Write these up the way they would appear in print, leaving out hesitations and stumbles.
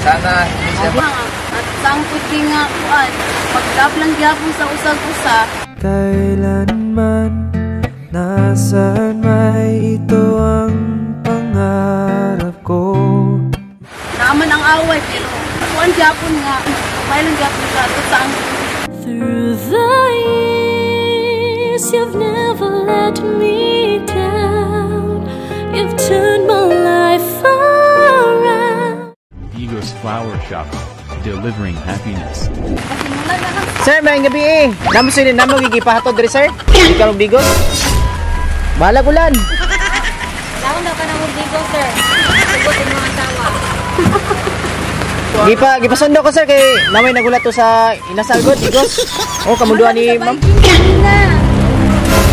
Sana hindi siya Nga, at sangkot di nga kuan, pag-love lang gyapon sa usag-usa. Kailanman, nasaan may ito ang pangarap ko. Naaman ang away pero kuan gyapon nga, may lang gyapon sa sa ang Through the years, you've never let me down. You've turned my life around. Digos Flower Shop, delivering happiness. Sir, maayong gabi eh. Namo sila namo gigipahatod diri, sir. Di ka Digos. Balag ulan. Laon daw ka ng Digos, sir. Sugot yung mga asawa. Gipasundo ko, sir, kay namay nagulat to sa Inasal god Digos. Oh, kamunduan ni ma'am.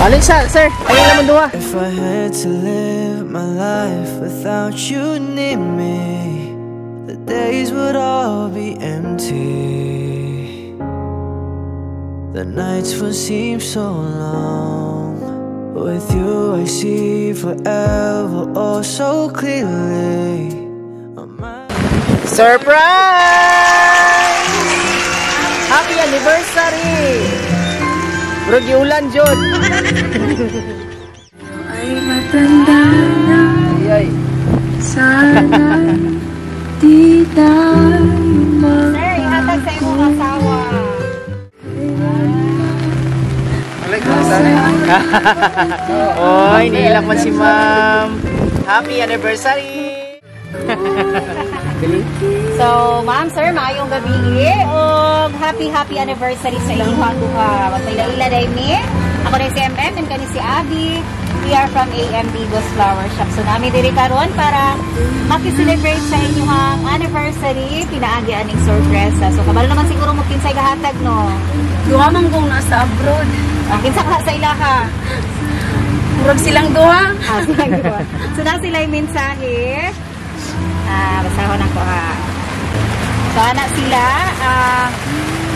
Alin sa sir? Ayun lang munduha. If I had to live my life without you near me, the days would all be empty. The nights would seem so long. With you I see forever oh so clearly. Surprise! Happy anniversary! Bro, giulan jud. Ay matanda na. Ay, ay. Sana di tayo Sir, ihatag sa imong asawa. Balik na sana. Oy, niilak man si ma'am. Happy anniversary! So, ma'am, sir, maayong gabi og happy happy anniversary sa inyong duha. Magpaila-ila day mi. Ako na si MM and kani si Abby. We are from AM Digos Flower Shop. So, nami diri karon para maki-celebrate sa inyong anniversary pinaagi aning sorpresa. So, kabalo naman siguro mo kinsay gahatag, no? Duha man kong nasa abroad. Ah, kinsa ka sa ilaha? Murag silang duha. Ah, silang duha. So, na sila yung mensahe. Ah, basahon ako ha. So, ana sila. Ah,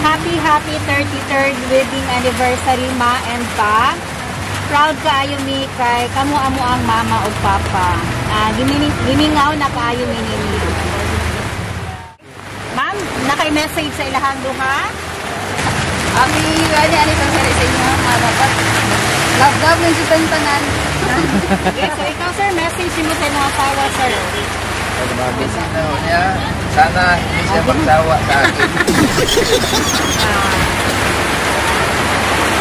happy, happy 33rd wedding anniversary, ma and pa. Proud kaayo mi kay kamo amo ang mama ug papa. Ah, gimingaw na kaayo mi ninyo. Ma'am, nakay message sa ilahang duha? Ami ani ani pang sa inyo nga dapat love love lang sa tanan. Okay, so ikaw, sir, message mo sa imong asawa, sir. Busy na ako niya. Sana hindi siya magsawa sa akin.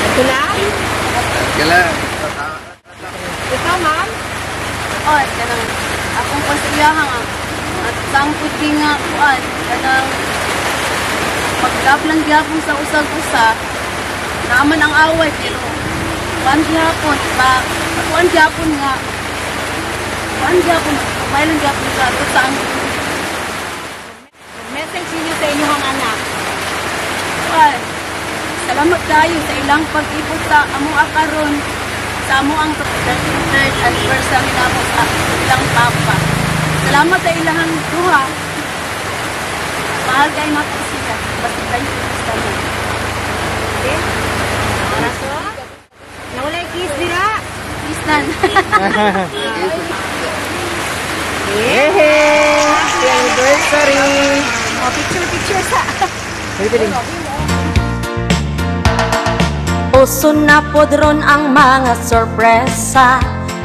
Ito lang? Kailan? Ikaw, ma'am? Oy, kanang akong pasiyahan nga. At sangkot di nga kuan, kanang pag-love lang gyapon sa usag-usa. Naaman ang away pero kuan gyapon pa kuan gyapon nga kuan gyapon may lang gyapon sa ang Message niyo sa inyong anak. Kuan. Salamat kayo sa ilang pag-ipot sa amo akaron sa amo ang 33rd anniversary namo sa ilang papa. Salamat sa ilang duha. Mahal kay nako sila. Basta tayo sa mo. Okay? Para so? Nawalay kiss dira. Kiss nan. Yay! Happy anniversary! Oh, picture picture sa. Pwede din. Uso na pod ron ang mga sorpresa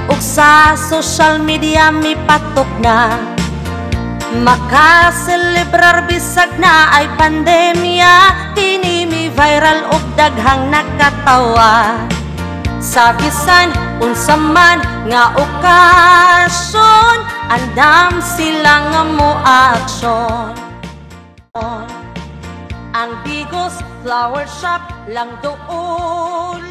ug sa social media mipatok na. Makaselebrar bisag na ay pandemya, kini mi viral og daghang nakatawa. Sa bisan unsa man nga okasyon, andam sila nga mo aksyon. Ang Digos Flower Shop lang doon.